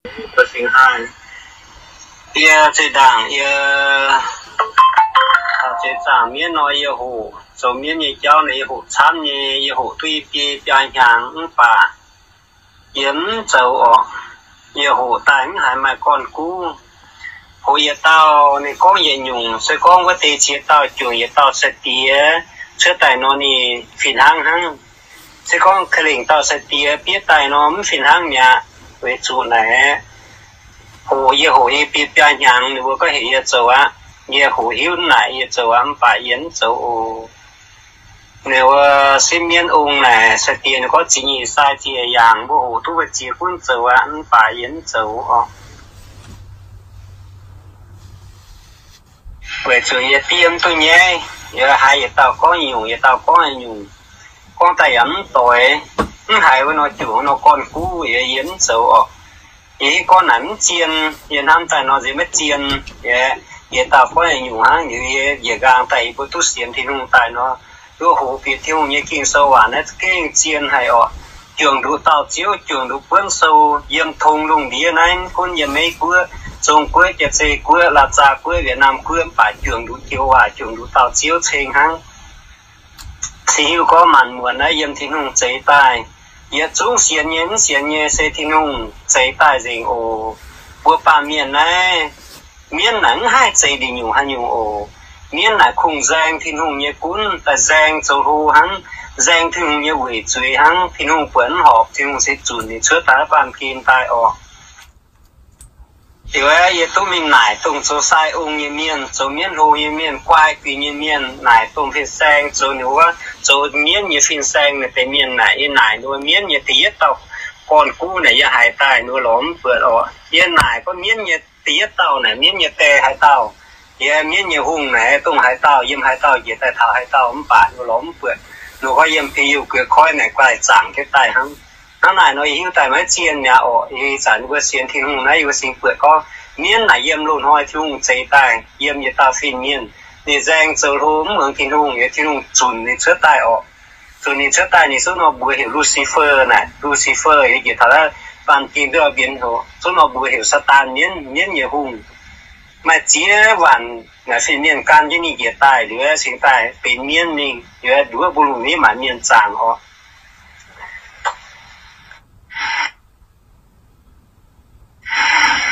Yie zeqc ndaangc yie, yie zaangc mienv nor yie hoqc, zoux mienv nyei jauv nor yie hoqc camv nyei, yie hoqc duqv i biei biaa hnyangx mv baac yie mv zoux orqc. Yie hoqc daaih mv haiz maaih gorn-guv. Hoqc yietc dauh ninh gorngv yietc nyungc, se gorngv wuov deix ziex dauh juangc yietc dauh sai-diex cuotv daaih nor ninh fih hnangv hnangv. Se gorngv ka'lengc dauh sai-diex bieqc daaih nor mv fih hnangv mi'aqv. Weic zuqc naaic, hoqc yie hoqc nyei biei biaa hnyangx ninh mbuo gorngv heuc yie zoux aqv. Yie hoqc hiuv naaic yie zoux aqv, mv baac yie mv zoux oc. Ninh mbuo sipv mienv ong naaic sai-diex ninh gorngv ziex nyeic sai ziex yaangc, mbuo hoqc duqv mbuo ziex gunv zoux aqv, mv baac yie mv zoux orqc. Weic zuqc yie diev mv duqv nyaiv, yie haiz yietc dauh gorngv nyungc, yietc dauh gorngv nyungc, gorngv daaih yaac mv doix, mv haiz wuov nor juangc nor gorn-guv, yie yie mv zoux orqc. Yie hiuv gorngv naaic mv zien, yie hnamv daaih nor nziex maiv zien. Yie, yietc dauh gorngv nyungc hnangv, yie njiec nqaang daaih yie mbuo duqv sienx Tin-Hungh daaih nor, yie hoqc bieqc Tin-Hungh nyei Ging-Sou waac naaiv za'gengh zien haic orqc. Juangc nduqc dauh ziouv, juangc nduqc buonv sou, yiem tong lungh ndiev naaiv, mv gunv yiem Meiv Guoqv, Zong Guoqv, Jaa-Zei Guoqv, Laa Zaa Guoqv, Wietc Naam Guoqv, mv baac juangc nduqc joux waac, juangc nduqc dauh ziouv ceng hnangv. Se hiuv gorngv maanc muotc naaiv yiem Tin-Hungh zeix daaih. Yietc zungv sienx nyei, mv sienx nyei, se Tin-Hungh zeix daaih nzengc oc. Mbuo baamh mienh naaiv, mienv naaic mv haih zeix ndeic nyungc haaix nyungc oc. Mienv naaic kungx nzaeng Tin-Hungh nyei gunv daaih, nzaeng zoux hlo hnangv, nzaeng Tin-Hungh nyei weic zuiz hnangv. Tin-Hungh buatc mv horpc, Tin-Hungh se zunc ninh cuotv daaih baamh gen daaih orqc. Liuz aeqv, yie duqv mingh naaic dongh zoux sai ong nyei mienh, zoux mienv hlo nyei mienh, guai guix nyei mienh, naaic dongh fin-saeng zoux ninh wuov, zoux mienv nyei fin-saeng naaic deix mienh naaic, yie naaic ninh mbuo mienv nyei da'yietv dauh gorn-guv naaic yie haiz daaih ninh mbuo lorz mv buatc orqc. Yie naaic gorngv mienv nyei da'yietv dauh naaic mienv nyei die haaix dauh, yie mienv nyei hungh naaic dongh haaix dauh, yiem haaix dauh njiec daaih taux haaix dauh mv baac ninh mbuo lorz mv buatc. Ninh gorngv yiem Piu-Guoqv koiv naaic guaih zaangc jienv daaih hnangv. Hnangv naaic nor yie hiuv daaih maiv zien mi'aqv orqc. Yie ih zanc mbuo sienx Tin-Hungh naaiv, yie mbuo singx buatc gorngv mienv naaic yiem loz-hnoi Tin-Hungh zeix daaih, yiem yietc dauh fin-mienh, ninh nzaeng zoux hlo mv muangx Tin-Hungh, yie Tin-Hungh zunc ninh cuotv daaih orqc. Zunc ninh cuotv daaih ninh zungv nor mbuox heuc Lucifer naaic. Lucifer yie njiec taux naaiv baamh gen duqv mbienx hoc, zungv nor mbuox heuc Saadaan mienv, mienv nyei hungh. Maaih ziex waanc naaic fin-mienh gan jienv ninh njiec daaih liuz, cingx daaih benx mienv mingh, liuz nduov mbuo lungh ndiev maanc mienh zaangc orqc.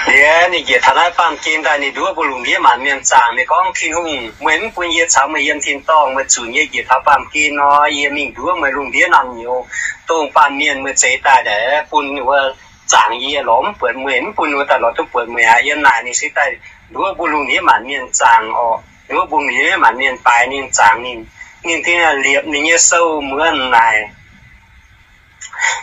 Liuz ninh njiec taux naaiv baamh gen daaih, ninh nduov mbuo lungh ndiev maanc mienh zaangc. Ninh gorngv, Tin-Hungh, meih mv bun yie caux meih yiem tin-dorngh, meih zunc yie njiec taux baamh gen nor, yie mingh nduov meih lungh ndiev naamh nyouz, dongh baamh mienh meih zeix daaih naaic, bun ninh mbuo zaangc yie lorz mv buatc meih, mv bun ninh mbuo daaih lorz duqv buatc meih aqv. Yiem naaic ninh se daaih nduov mbuo lungh ndiev maanc mienh zaangc orqc. Nduov mbuo lungh ndiev maanc mienh baaix ninh, zaangc ninh. Ninh dingh liepc ninh nyei sou muonz naaic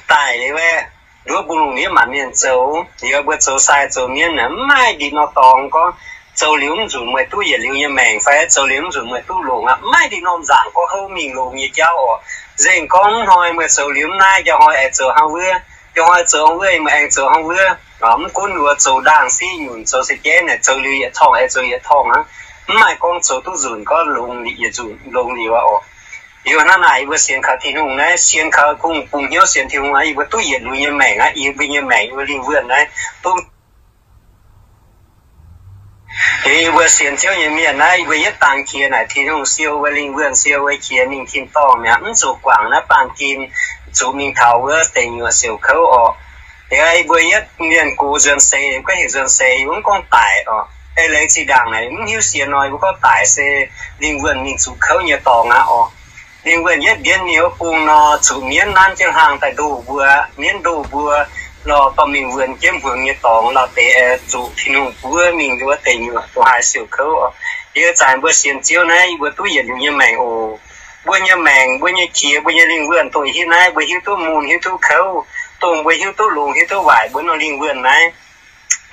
daaih liuz aeqv, nduov mbuo lungh ndiev maanc mienh zoux. Liuz mbuo zoux sai zoux mienv naaic, mv maaih ndin nor dorngx gorngv zoux liuz mv nzunc meih duqv yietc liuz nyei maengc fai zoux liuz mv nzunc meih duqv longx aqv. Mv maaih ndin norm nzaangc gorngv houv mingh longx nyei jauv orqc. Nzengc gorngv mv hnoi meih zoux liuz mv naaiv, njang hnoi aengx zoux hnangv wuov, njang hnoi zoux hnangv wuov, meih aengx zoux hnangv wuov. Mv gunv ninh mbuo zoux ndaangc fiqv nyunc, zoux se jeiv naaic, zoux liuz yietc torngv aengx zoux yietc torngv hnangv. Mv maaih gorngv zoux duqv nzunc gorngv longx liuz yietc nzunc longx liuz aqv orqc. Liuz hnangv naaic yie mbuo sienx kaux Tin-Hungh naaiv, sienx kaux kungx bungx hnyouv sienx Tin-Hungh naaiv, yie mbuo duqv yietc liuz nyei maengc aqv. Yie mbuo nyei maengc yie mbuo lingh wuonh naaiv duqv. Liuz yie mbuo sienx Ziouv nyei mienh naaiv, yie mbuo yietv dangx qiex naaic Tin-Hungh siou wuov lingh wuonh, siou wuov qiex mingh tin-dorngh mi'aqv. Mv zuqc guangc naaiv baamh gen, zuqc mingh taux wuov deic nyuoqc siouc kouv orqc. Liuz yie mbuo yietv mienh gox nzuonx seix, gorngv heuc nzuonx seix, yie mbuo mv gorngv daic orqc. Ei leiz zinh ndaangc naaic mv hiuv sienx nor, yie mbuo gorngv daic se lingh wuonh mingh zuqc kouv nyei dorngx aqv orqc. Lingh wuonh yietv mbienv ninh wuov bung nor, zuqc mienv nanv jienv hlang daaih ndoh mbuo, mienv ndoh mbuo, lorh dorh mingh wuonh jienv mbuo nyei dorngx, lorh deix zuqc Tin-Hungh buov mingh wuov deic nyuoqc, dongh haaix siouc kouv orqc. Yie zanc mbuo sienx Ziouv naaiv, yie mbuo duqv yietc liuz nyei maengc oc. Mbuo nyei maengc, mbuo nyei qiex, mbuo nyei lingh wuonh dongh hiuv naaiv, mbuo hiuv duqv mun, hiuv duqv kouv, dongh mbuo hiuv duqv longx, hiuv duqv waaic, mbuo nor lingh wuonh naaiv.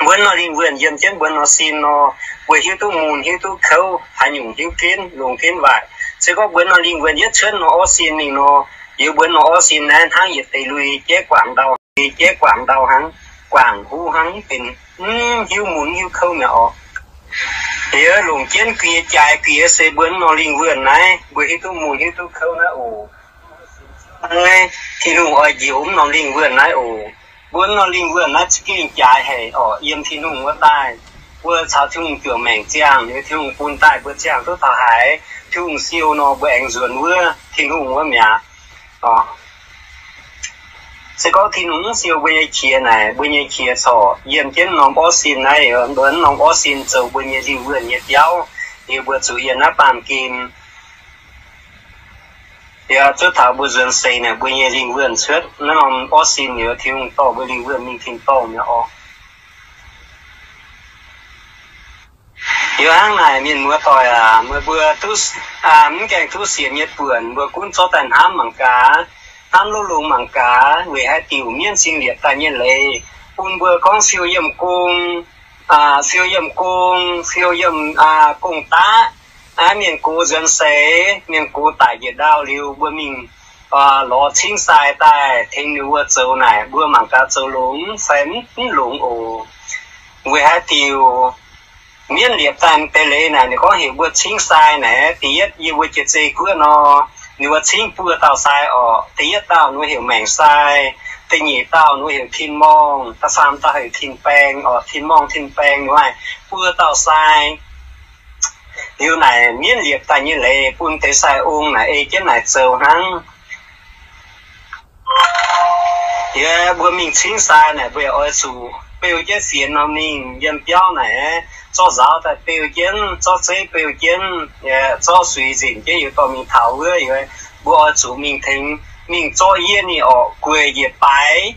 Mbuo nor lingh wuonh yiem jienv mbuo nor sin nor, mbuo hiuv duqv mun, hiuv duqv kouv, haaix nyungc hiuv ginv, longx ginv waaic. Se gorngv mbuo nor lingh wuonh yietv cuotv nor orv sin mingh nor, yie mbuo nor orv sin naaiv hnangv yietc deix lui jeiv guangc ndau, lui jeiv guangc ndau hnangv, guangc huv hnangv, benx mv hiuv mun hiuv kouv mi'aqv orqc. Liuz longc jienv guie jaaix guie se mbuo nor lingh wuonh naaiv, mbuo hiuv duqv mun hiuv duqv kouv naaiv oc. Naaiv Tin-Hungh oix njoux mv norm lingh wuonh naaiv oc. Mbuo norm lingh wuonh naaiv za'gengh jaaix haic orqc. Yiem Tin-Hungh wuov daaih, mbuo caux Tin-Hungh juangc maengc ziangh, liuz Tin-Hungh bun daaih mbuo ziangh duqv taux haaix, Tin-Hungh siou nor mbuo aengx nzuonx wuov Tin-Hungh wuov mi'aqv. Se gorngv Tin-Hungh mv siou mbuo nyei qiex naaic, mbuo nyei qiex corc yiem jienv norm orv sin naaiv, mbuo norm orv sin zoux mbuo nyei lingh wuonh nyei biauv, liuz mbuo zuqc yiem naaiv baamh gen. Yaac zuov taux mbuo nzuonx seix naaic, mbuo nyei lingh wuonh cuotv naaiv norm orv sin, liuz Tin-Hungh dorh mbuo lingh wuonh mingh tin-dorngh mi'aqv orqc. Liuz hnangv naaic, mienh muoz doic aac, meih mbuo duqv, mv gaengh duqv sienx nyei buonc, mbuo gunv zorqv daaih hnamv mangc gaax, hnamv lov longx mangc gaax, weic haaix diuc mienv cingx liepc daaih nyei leiz, bun mbuo gorngv siou yiem gong, siou yiem gong, siou yiem gong-daqv, mienh gox nzuonx seix, mienh gox daic njiec ndau liuz, mbuo mingh lorz cingv sai daaih tengx ninh mbuo zoux naaic, mbuo mangc gaax zoux longx fai mv longx oc. Weic haaix diuc mienv liepc daaih deix leiz naaic, ninh gorngv heuc mbuo cingv sai naaic, da'yietv yie mbuo jiex zei guoqv nor, ninh mbuo cingv buo dauh sai orqc. Da'yietv dauh ninh mbuo heuc maengc sai, da'nyeic dauh ninh mbuo heuc tin-morngh, da'faam dauh heuc tin-baeng orqc. Tin-morngh tin-baeng ninh mbuo buo dauh sai. Liuz naaic mienv liepc daaih nyei leiz bun deix sai ong naaic ei jienv naaic zoux hnangv. Yie mbuo mingh cingv sai naaic, mbuo yaac oix zuqc beu jienv fienx nor mingh yiem biauv naaic, zorqv nzauz daaih beu jienv, zorqv zeiv beu jienv, zorqv suix nzinc jienv, yie dorh mingh taux wuov, mbuo oix zuqc mingh tengx, mingh zorqv yie ninh orqc, gueic njiec baaix,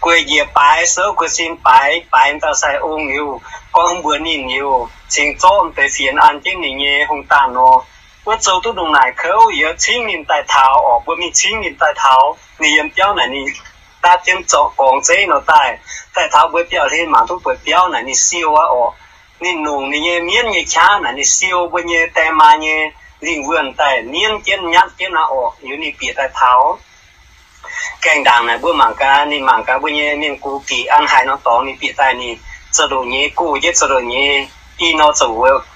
gueic njiec baaix, souv guei sin baaix, baaix dauh sai ong liuz, gorngv mbuox ninh liuz, cingx zorqv deix fienx an jienv ninh nyei hungh daanh nor. Wuov zoux duqv ndongc naaic kouv, yie cingv ninh daaih taux orqc, mbuo mingh cingv ninh daaih taux, ninh yiem biauv naaic ninh dapv jienv zorqv gorngx zeiv nor daaih, daaih taux mbuo biauv hlen mangc duqv buatc biauv naaic ninh siou aqv orqc. Ninh nongc ninh nyei mienv nyei qaqv naaic ninh siou mbuo nyei die maa nyei lingh wuonh daaih nienv jienv nyatv jienv aqv orqc. Liuz ninh bieqc daaih taux gaengh ndaangc naaic, mbuo mangc gaax, ninh mangc gaax mbuo nyei mienh gox gic an haaix nor dorngx, ninh bieqc daaih ninh zoux ndoqc nyei, gox jienv zoux ndoqc nyei, i nor zoux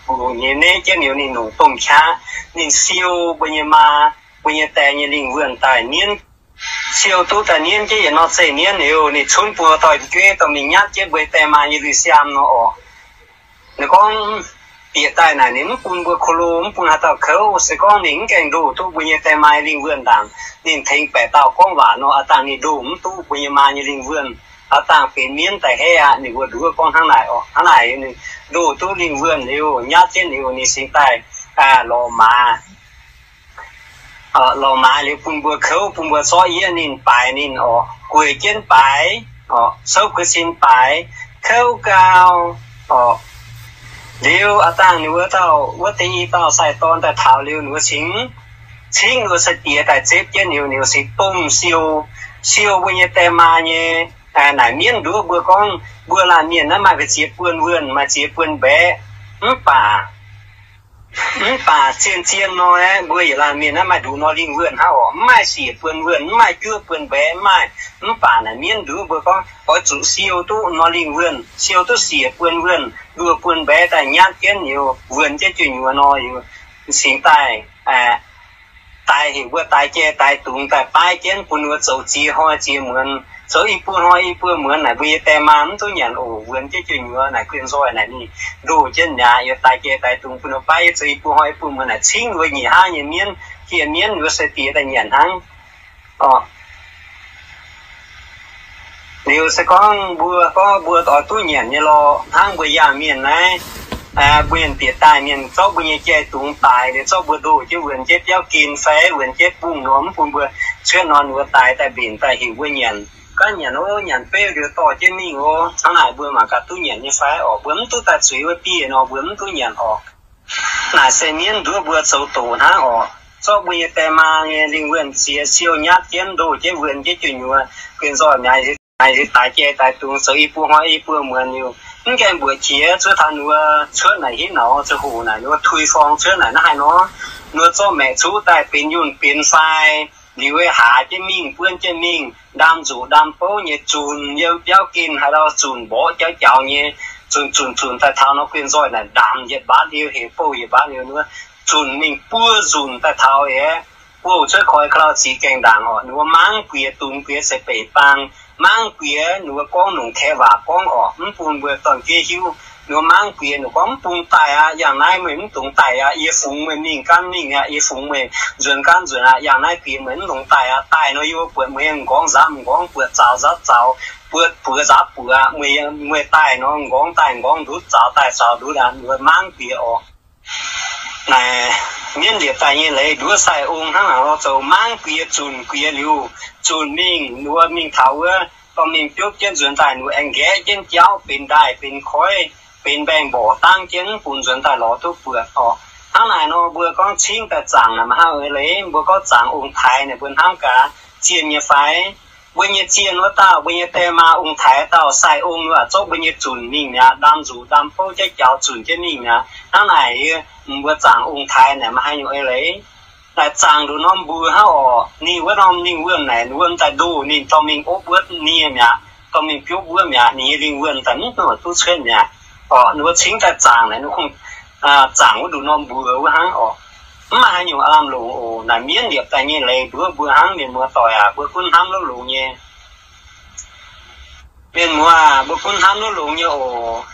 ndoqc nyei, nev jienv liuz ninh nongc domh qaqv, ninh siou mbuo nyei maa, mbuo nyei die nyei lingh wuonh daaih nienv. Siou duqv daaih nienv jienv yietc norm zeiv nienv liuz, ninh cunv buo dorh jueiv dorh mingh nyatv jienv mbuo die maa nyei lui-siaam nor orqc. Ninh gorngv bieqc daaih naaic ninh mv bun mbuo ko lo, mv bun haaix dauh kouv. Se gorngv ninh mv gaengh ndoh duqv mbuo nyei die maa nyei lingh wuonh ndaangc, ninh tengx baeqc dauh gorngv waac nor, aav dangh ninh ndoh mv duqv mbuo nyei maa nyei lingh wuonh, aav dangh benx mienv daaih haiv aqv. Ninh mbuo nduov gorngv hnangv naaic orqc. Hnangv naaic ninh ndoh duqv lingh wuonh liuz, nyatv jienv liuz, ninh cingx daaih lorz maaz. Lorz maaz liuz bun mbuo kouv, bun mbuo zorqv yie ninh baaix ninh orqc, gueic jienv baaix orqc, souv guei sin baaix, kouv gau orqc. Liuz aav dangh ninh wuov dauh, wuov deix i dauh sai-dorn daaih taux liuz, ninh mbuo cingx, cingv ninh mbuo sai-diex daaih zepv jienv liuz, ninh mbuo cingx domh siou, siou mbuo nyei die maa nyei naaic mienv nduov mbuo gorngv, mbuo laanh mienh naaiv maaih ziex buon wuonh, maaih ziex buon mbaeqc. Mv baac, mv baac zien-zien nor, mbuo yietc laanh mienh naaiv maaih nduqc nor lingh wuonh hnangv orqc. Mv maaih siec buon wuonh, mv maaih juov buon mbaeqc, mv maaih. Mv baac naaic mienv nduov mbuo gorngv oix zuqc siou duqv nor lingh wuonh, siou duqv siec buon wuonh, nduoh buon mbaeqc daaih nyatv jienv liuz, wuonx jienv jueiv nyuoz nor, cingx daaih daix, heuc mbuo daix jai daix dungz daaih baaiv jienv bun ninh mbuo zoux ziex hnoi ziex muonz, zoux i buo hnoi i buo muonz naaic, mbuo nyei die maa mv duqv nyanc oc. Wuonx jienv jueiv nyuoz naaic, guin nzoih naaic ninh ndoh jienv mi'aqv. Yie daix jai daix dungz bun ninh baaiv, yie zoux i buo hnoi i buo muonz naaic, cingv ninh mbuo nyic hnangv nyei mienv, jiex mienv ninh mbuo sai-diex daaih nyanc hnangv. Liuz se gorngv mbuo gorngv mbuo oix duqv nyanc nyei lorh, hnangv mbuo yaangh mienh naaiv, mbuo mienh bieqc daaih, mienh zorqv mbuo nyei jai dungz daix, liuz zorqv mbuo ndoh jienv wuonx jienv biauv gen fai wuonx jienv bungh nor, mv bun mbuo cuotv nor, ninh mbuo daix daaih mbenc daaih heuc mbuo nyanc. Gorngv nyanc ov, nyanc beuv liuz dorh jienv mingh ov. Hnangv naaic mbuo mangc gaax duqv nyanc nyei fai orqc? Mbuo mv duqv daaih zuiz wuov dieh nor, mbuo mv duqv nyanc orqc. Naaic se mienv nduov mbuo zoux doqc hnangv orqc. Zorqv mbuo nyei die maa nyei lingh wuonh ziex siou nyatv jienv, ndoh jienv wuonx jienv jueiv nyuoz, guin nzoih mi'aqv. Naaic liuz daix jai daix dungz zoux i buo hnoi i buo muonz liuz, mv gaengh mbuoqc jiex, zuov taux ninh mbuo cuotv naaic hitv naaic, ziangh hoc naaic ninh mbuo tui forng cuotv naaic naaiv haaix nor, ninh mbuo zorqv maeqc cuqv daaih benx yunh benx fai, liuz haaz jienv mingh, buonv jienv mingh, ndaam nzuqc ndaam bouv nyei zunc yiem biauv gen haaix lauh, zunc mborqv jauv jaux nyei, zunc zunc zunc daaih taux nor, guin nzoih naaic ndamc yietc mbaatv liuz, heuc bouh yietc mbaatv liuz, ninh mbuo zunc mingh buo nzunc daaih taux aqv. Bouh cuotv koi ka'lau ziqc gaengh ndaangc orqc, ninh mbuo mangv bueix dunx bueix se beic baang, Mangv guiex ninh mbuo gorngv longc kaeqv waac gorngv oc, mv bun mbuo dorn-jueiv hiuv. Ninh mbuo mangv guiex ninh gorngv, mv bun daaih aqv, yangh naaiv meih mv dungx daaih aqv. Yie fungx meih mingh, gaanv mingh aqv. Yie fungx meih nzuonx, gaanv nzuonx aqv. Yangh naaiv guiex meih mv dungx daaih aqv. Daaih nor yie mbuo buatc meih nqorngv nzaaux nqorngv, buatc zaux nzaaux zaux, buatc buoz nzaaux buoz. Meih, meih daaih nor nqorngv daaih nqorngv, ndutv zaux daaih zaux ndutv aqv. Ninh mbuo mangv guiex oc. Naaic mienv liepc daaih nyei leiz nduov sai-ong hnangv naaic lorz zoux mangv guiex, zunc guiex liuz, zunc mingh, ninh mbuo mingh taux wuov dorh mingh biopv jienv nzuonx daaih, ninh mbuo aengx nqaeqv jienv jauv benx ndaaih benx koiv, benx mbaengx-mborqc dangv jienv, mv bun nzuonx daaih lorz duqv buatc oc. Hnangv naaic nor mbuo gorngv cingv daaih zaangc naaic maiv hnangv eix leiz, mbuo gorngv zaangc ong-taaix naaic mbuo hnamv gaax, zienh nyei fai? Mbuo nyei zienh wuov dauh, mbuo nyei die maa ong-taaix dauh, sai-ong wuov zorqv mbuo nyei zunc mingh mi'aqv, ndaam nzuqc ndaam bouv jaiv jaux zunc jienv mingh mi'aqv. Hnangv naaic, mbuo zaangc ong-taaix naaic maiv hnangv nyungc eix leiz. Naaic zaangc nduqc norm mbuox hnangv oc. Ninh wuov norm lingh wuonh naaic, ninh wuom daaih ndoh ninh dorh mingh opv wuov nie mi'aqv, dorh mingh biopv wuov mi'aqv. Ninh nyei lingh wuonh daaih mv duqv cuotv mi'aqv oc. Ninh wuov cingv daaih zaangc naaic, ninh kungx zaangc wuov nduqc norm mbuox wuov hnangv oc. Mv maaih haaix nyungc lamh longc oc. Naaic mienv liepc daaih nyei leiz nduov mbuo hnangv. Mienh muoz doic aac, mbuo gunv hnamv lov longx nyei. Mienh muoz aac, mbuo gunv hnamv lov longx nyei oc.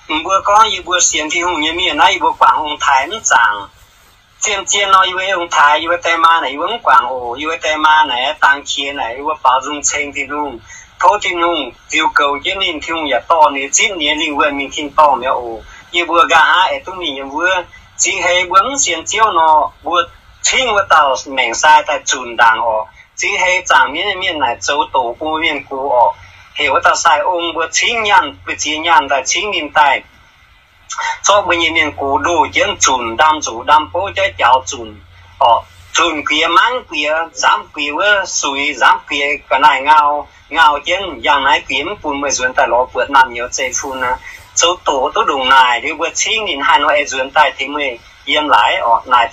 Mbuo gorngv yie mbuo sienx Tin-Hungh nyei mienh naaiv, yie mbuo guangc ong-taaix mv zaangc. Zien-zien nor yie mbuo ong-taaix, yie mbuo die maa naaic yie mbuo mv guangc oc. Yie mbuo die maa naaic dangx qiex naaic, yie mbuo baaux nzung ceng Tin-Hungh, tov Tin-Hungh ziux goux jienv ninh. Tin-Hungh yaac dorh ninh zipv ninh nyei lingh wuonh mingh tin-dorngh mi'aqv oc. Yie mbuo nqa'haav aengx duqv mingh yiem wuov. Zingh heix mbuo mv sienx Ziouv nor, mbuo cingv wuov dauh maengc sai daaih zunc ndaangc oc. Zingh heix zaangc mienv nyei mienh naaic zoux doqc bun mienh gox oc. Heuc wuov dauh sai-ong mbuo cingv nyaanh, mbuo ziex nyaanh daaih cingv ninh daaih, zorqv mbuo nyei mienh gox ndoh jienv zunc, ndaam nzuqc ndaam bouv jaiv jaux zunc oc. Zunc guiex, mangv guiex, nzamv guiex wuov suix, nzamv guiex ga'naaiv ngau, ngau jienv. Yangh naaiv guiex mv bun meih nzuonx daaih lorz buatc naamh nyouz zeiv-fun aqv. Zoux doqc duqv ndongc naaic liuz mbuo cingv ninh haaix nor aengx nzuonx daaih tengx meih yiem laaix oc. Naaic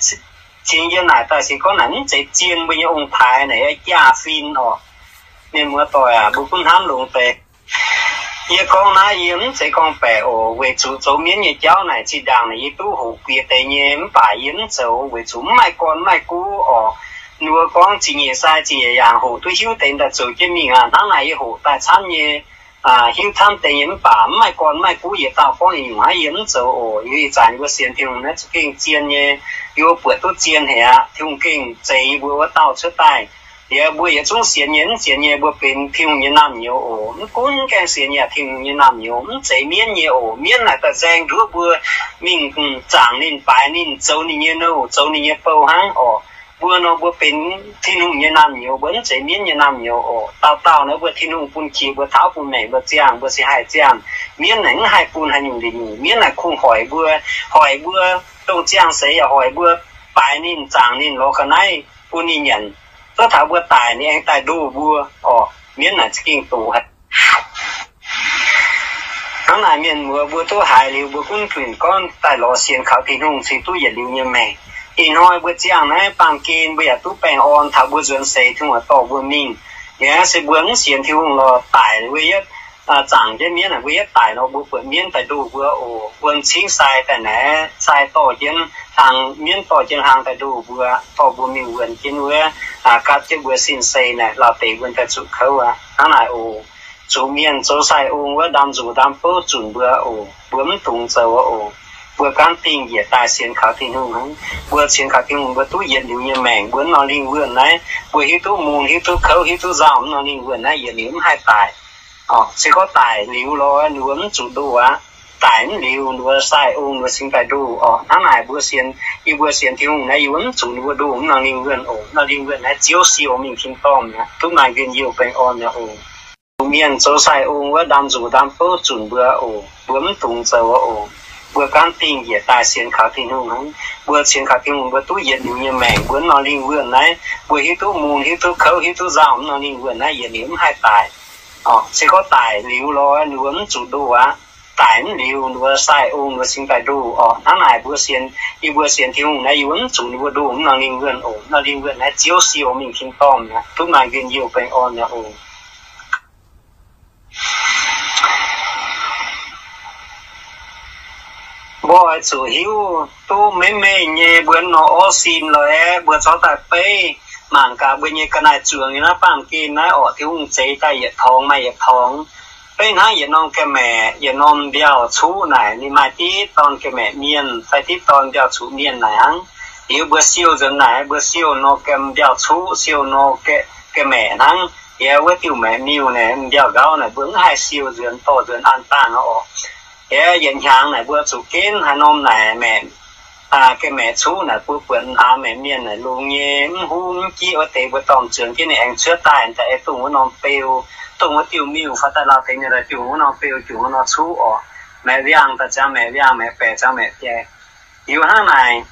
cingx yiem naaic daaih se gorngv naaic mv zeiz zien mbuo nyei ong-taaix naaic, jaa-fin oc. Mienh muoz doic aac, mbuo gunv hnamv longx deix. Yie gorngv naaiv yie mv zeiz gorngv-baeqc oc. Weic zuqc zoux mienv nyei jauv naaic zinh ndaangc naaic yie duqv hoqc guiex deix nyei, mv baac yie mv zoux weic zuqc mv maaih gorn mv maaih guv oc. Ninh mbuo gorngv ziqc nyeic sai ziqc nyeic yaangc hoqc duqv hiuv deix daaih zoux jienv mingh aqv. Hnangv naaic yie hoqc daaih camv nyei, hiuv camv deix nyei, mv baac mv maaih gorn mv maaih guv yietc dauh gorngv yietc nyungc hnangv, yie mv zoux oc. Yie ih zanc yie mbuo sienx Tin-Hungh naaiv za'gengh zien nyei, yie mbuo buatc duqv zien haic aqv. Tin-Hungh gengh zeix yie mbuo wuov dauh cuotv daaih. Liuz mbuo yietc zungv sienx nyei mv sienx nyei, mbuo benx Tin-Hungh nyei naamh nyouz oc. Mv gunv gaengh sienx yaac Tin-Hungh nyei naamh nyouz, mv zeiz mienv nyei oc. Mienv naaic daaih nzaeng nduov mbuo mingh zaangc ninh, baaix ninh, zoux ninh nyei nouh, zoux ninh nyei bou hnangv oc. Mbuo nor mbuo benx Tin-Hungh nyei naamh nyouz, mbuo mv zeiz mienv nyei naamh nyouz oc. Dauh dauh naaiv mbuo Tin-Hungh bun qiex mbuo, taux bun maengc mbuo ziangh, mbuo se haih ziangh. Mienv naaic mv haih bun haaix nyungc liuz nyungc. Mienv naaic kungx hoic mbuo, hoic mbuo dongh ziangh seix yaac hoic mbuo baaix ninh, zaangc ninh, lorz ga'naaiv bun ninh nyanc. Duqv taux mbuo daic ninh aengx daaih ndoh mbuo oc. Mienv naaic za'gengh doqc haic. Hnangv naaic mienh muoz mbuo duqv haiz liuz mbuo gunv gunv gorngv daaih lorz sienx kaux Tin-Hungh cingx duqv yietc liuz nyei maengc. Ih hnoi mbuo ziangh naaiv baamh gen mbuo yaac duqv baengh orn taux mbuo nzuonx seix Tin-Hungh dorh mbuo mingh. Yaac se mbuo mv sienx Tin-Hungh lorz daic wuov yietv zaangc jienv mienv naaic, mbuo yietv daic nor mbuo buatc mienv daaih ndoh mbuo oc. Mbuo m'cingv sai daaih naaiv, sai dorh jienv hlang, mienv dorh jienv hlang daaih ndoh mbuo, dorh mbuo mingh wuonx jienv wuov, gapv jienv mbuo sin-sei naaic, lauh deix wuonx daaih zuqc kouv aqv. Hnangv naaic oc. Zuqc mienh zoux sai-ong wuov ndaam nzuqc ndaam bouv zunc mbuo oc. Mbuo mv dungx zoux oc. Mbuo gaanv dingh njiec daaih sienx kaux Tin-Hungh hnangv. Mbuo sienx kaux Tin-Hungh mbuo duqv yietc liuz nyei maengc. Mbuo mv norm lingh wuonh naaiv, mbuo hiuv duqv mun, hiuv duqv kouv, hiuv duqv nzauh, mv norm lingh wuonh naaiv yietc liuz mv haih daic. Se gorngv daic liuz lorz ninh mbuo mv zuqc ndoh aqv. Daic mv liuz ninh mbuo sai-ong ninh mbuo cingx daaih ndoh oc. Hnangv naaic mbuo sienx, yie mbuo sienx Tin-Hungh naaiv yie mbuo mv zuqc ninh mbuo ndoh mv norm lingh wuonh oc. Mv norm lingh wuonh naaiv Ziouv siou mingh tin-dorngh mi'aqv, duqv maaih njien-youh baengh orn mi'aqv oc. Zuqc mienh zoux sai-ong wuov ndaam nzuqc ndaam bouv zunc mbuo oc. Mbuo mv dungx zoux oc. Mbuo gaanv dingh njiec daaih sienx kaux Tin-Hungh hnangv. Mbuo sienx kaux Tin-Hungh mbuo duqv yietc liuz nyei maengc. Mbuo mv norm lingh wuonh naaiv, mbuo hiuv duqv mun, hiuv duqv kouv, hiuv duqv nzauh, mv norm lingh wuonh naaiv yietc liuz mv haih daic oc. Se gorngv daic liuz lorz ninh mbuo mv zuqc ndoh aqv. Daic mv liuz ninh mbuo sai-ong ninh mbuo cingx daaih ndoh oc. Hnangv naaic mbuo sienx, yie mbuo sienx Tin-Hungh naaiv yie mbuo mv zuqc ninh mbuo ndoh mv norm lingh wuonh oc. Mv norm lingh wuonh naaiv Ziouv siou mingh tin-dorngh mi'aqv, duqv maaih njien-youh baengh orn mi'aqv oc. Mbuo oix zuqc hiuv duqv meih meih nyei mbuo nor orv sin lorz aeqv, mbuo corc daaih beiv Mangc gaax mbuo nyei ga'naaiv zuangx nyei naaiv baamh gen naaiv orqc, Tin-Hungh zeix daaih yietc torngx maaih yietc torngx. Beiv hnangv yietc norm ga'maeqc, yietc norm mbiauh cuqv naaic, ninh maaih diqv dorn ga'maeqc mienh fai diqv dorn mbiauh cuqv mienh naaic hnangv. Liuz mbuo siou nzuonx naaic, mbuo siou nor mbiauh cuqv, siou nor ga'maeqc hnangv. Yie wuov diuh maengc miuh naaic, mbiauh nqauv naaic, mbuo mv haih siou nzuonx, dorh nzuonx an dangh orqc. Yie yietc hnyangx naaic mbuo zuqc ginv haaix norm naaic maengc ga'maeqc cuqv naaic, mbuo buatc aax maengc mienh naaic longx nyei, mv huv mv jieqv wuov deix, mbuo dorh nzuonx jienv ninh aengx cuotv daaih, daaih ei dongh wuov norm beu, dongh wuov diuh miuh fai daaih lauh deix ninh daaih jungx wuov norm beu, jungx wuov norm cuqv orqc. Maengc wiangh daaih ziangx maengc wiangh, maengc baeqc ziangx maengc baeqc. Liuz hnangv naaic,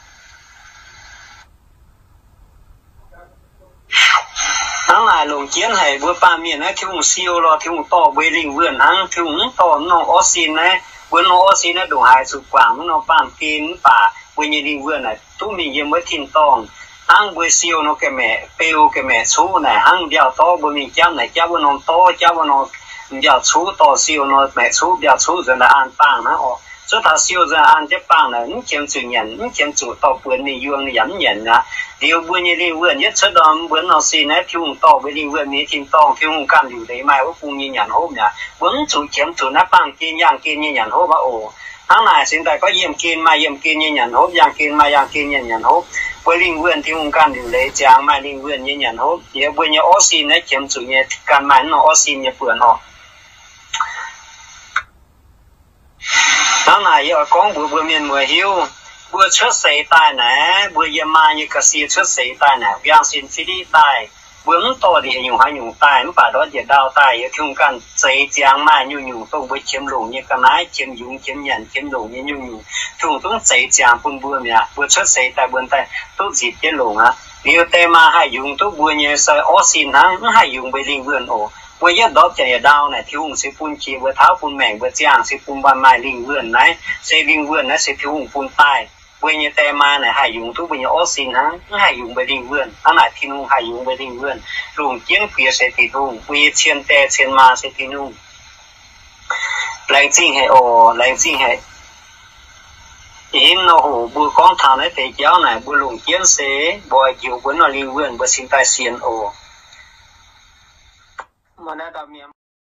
hnangv naaic longc jienv haic mbuo baamh mienh naaiv, Tin-Hungh siou lorh, Tin-Hungh dorh mbuo lingh wuonh hnangv. Tin-Hungh mv dorh mv norm orv sin naaiv. Mbuo norm orv sin naaiv ndongc haaix zuqc guangc mv norm baamh gen, mv baac mbuo nyei lingh wuonh naaic duqv mingh yiem wuov tin-dorngh. Hnangv mbuo siou nor ga'maeqc beu ga'maeqc cuqv naaic, hnangv mbiauh dorv mbuo mingh japv naaic, japv wuov norm dorv, japv wuov norm mbiauh cuqv, dorh siou nor maengc cuqv mbiauh cuqv nzuonx daaih an bangh hnangv orqc. Cuotv taux siou nzuonx an jienv bangh naaic, mv qiemx zuqc nyanc, mv qiemx zuqc dorh buonx mingh yuang ninh yaac mv nyanc mi'aqv. Liuz mbuo nyei lingh wuonh yietv cuotv ndorm mbuo norm sin naaiv, Tin-Hungh dorh mbuo lingh wuonh mingh tin-dorngh, Tin-Hungh ganh liuc leiz maaih wuov bung nyei nyanc hopv mi'aqv. Mbuo mv zuqc qiemx zuqc naaiv baamh gen yaangh gen nyei nyanc hopv aqv oc. Hnangv naaic se daaih gorngv yiemh gen maaih yiemh gen nyei nyanc hopv, yaangh gen maaih yaangh gen nyei nyanc hopv. Mbuo lingh wuonh Tin-Hungh ganh liuc leiz ziangx maaih lingh wuonh nyei nyanc hopv. Yie mbuo nyei orv sin naaiv qiemx zuqc nyei ganh maaih mv norm orv sin nyei buonc orqc. Hnangv naaic yie oix gorngv mbuox mbuo mienh muoz hiuv, mbuo cuotv seix daaih naaiv, mbuo yiem maa nyei ga'sie cuotv seix daaih naaic, mbiaangx sin civ div daaih, mbuo mv dorh ndieqc nyungc haaix nyungc daaih, mv baac ndortv njiec ndau daaih, yie Tin-Hungh ganh zeix ziangx maaih nyungc-nyungc dongh mbuo qiemx longc nyei ga'naaiv, qiemx yungz, qiemx nyanc, qiemx longc nyei nyungc-nyungc, Tin-Hungh zungv zeix ziangx bun mbuo mi'aqv. Mbuo cuotv seix daaih mbuo daaih duqv nzipc jienv longc aqv. Liuz deix maa haih yungz duqv mbuo nyei se orv sin hnangv, mv haih yungz mbuo lingh wuonh oc. Mbuo yietv ndortv njiec ndau naaic, Tin-Hungh se bun qiex mbuo tauv, bun maengc mbuo ziangh, se bun maaih maaih lingh wuonh naaiv. Se lingh wuonh naaiv se Tin-Hungh bun daaih. Mbuo nyei deix maa naaic haih yungz duqv mbuo nyei orv sin hnangv, mv haih yungz mbuo lingh wuonh. Hnangv naaic Tin-Hungh haih yungz mbuo lingh wuonh. Longc jienv guiex se Tin-Hungh, mbuo nyei cien deix cien maa se Tin-Hungh. Laengz zingh haic oc, laengz zingh haic. Ih hnoi hoc mbuo gorngv taux naaiv deix jauv naaic, mbuo longc jienv se mbuo njoux mbuo norm lingh wuonh mbuo cingx daaih sienx oc.